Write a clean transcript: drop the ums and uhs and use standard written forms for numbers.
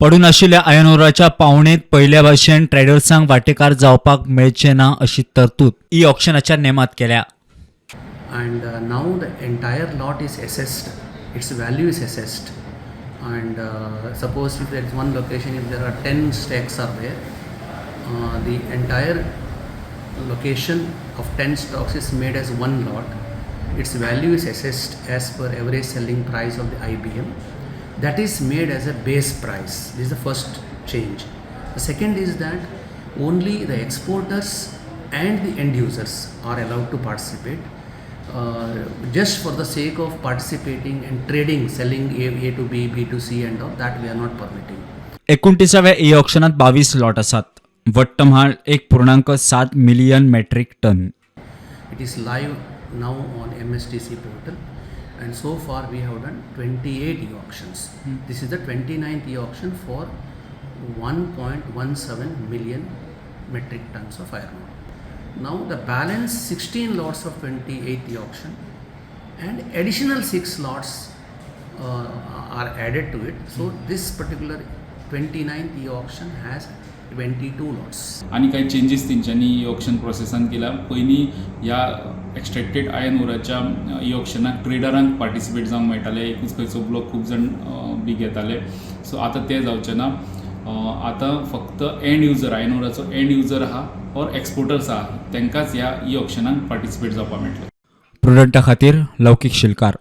पडून आशिल्ल्या आयर्न ओराच्या पावणेंत पयल्या भाशेन ट्रेडर्सांक वांटेकार जावपाक मेळचें ना अशी तरतूद ई ऑक्शनाच्या नेमांत केल्या. And now the entire lot is assessed, its value is assessed, and suppose if there is one location, if there are 10 stacks are there, the entire location of 10 stocks is made as one lot. Its value is assessed as per average selling price of the IBM. That is made as a base price. This is the first change. The second is that only the exporters and the end users are allowed to participate. Just for the sake of participating and trading, selling A to B, B to C and all that, we are not permitting. एकुणतिसाव्या E ऑक्शनात 22 lot आसात. वट्ट म्हाल 1.7 million metric ton. It is live now on MSTC portal, and so far we have done 28 e-auctions. This is the 29th e-auction for 1.17 million metric tons of iron ore. Now the balance 16 lots of 28th e-auction and additional 6 lots are added to it. So this particular 29th e-auction has 22 lots. आनी कांय changes तेंच्यांनी e auction प्रोसेसान केला. पयलीं ह्या एक्स्ट्रेक्टेड iron ओराच्या E ऑक्शनाक ट्रेडरांक participate जावंक मेळटालें. एकूच खंयचो ब्लॉक खूब जाण बी घेताले. सो आतां तें जावचें ना. आतां फक्त एंड युजर, आयर्न ओराचो एंड युजर आहा ऑर एक्सपोर्टर्स आहा, तांकांच ह्या ई ऑक्शनाक पार्टिसिपेट जावपाक मेळटलें. प्रुडंटा खातीर लौकीक शिलकार.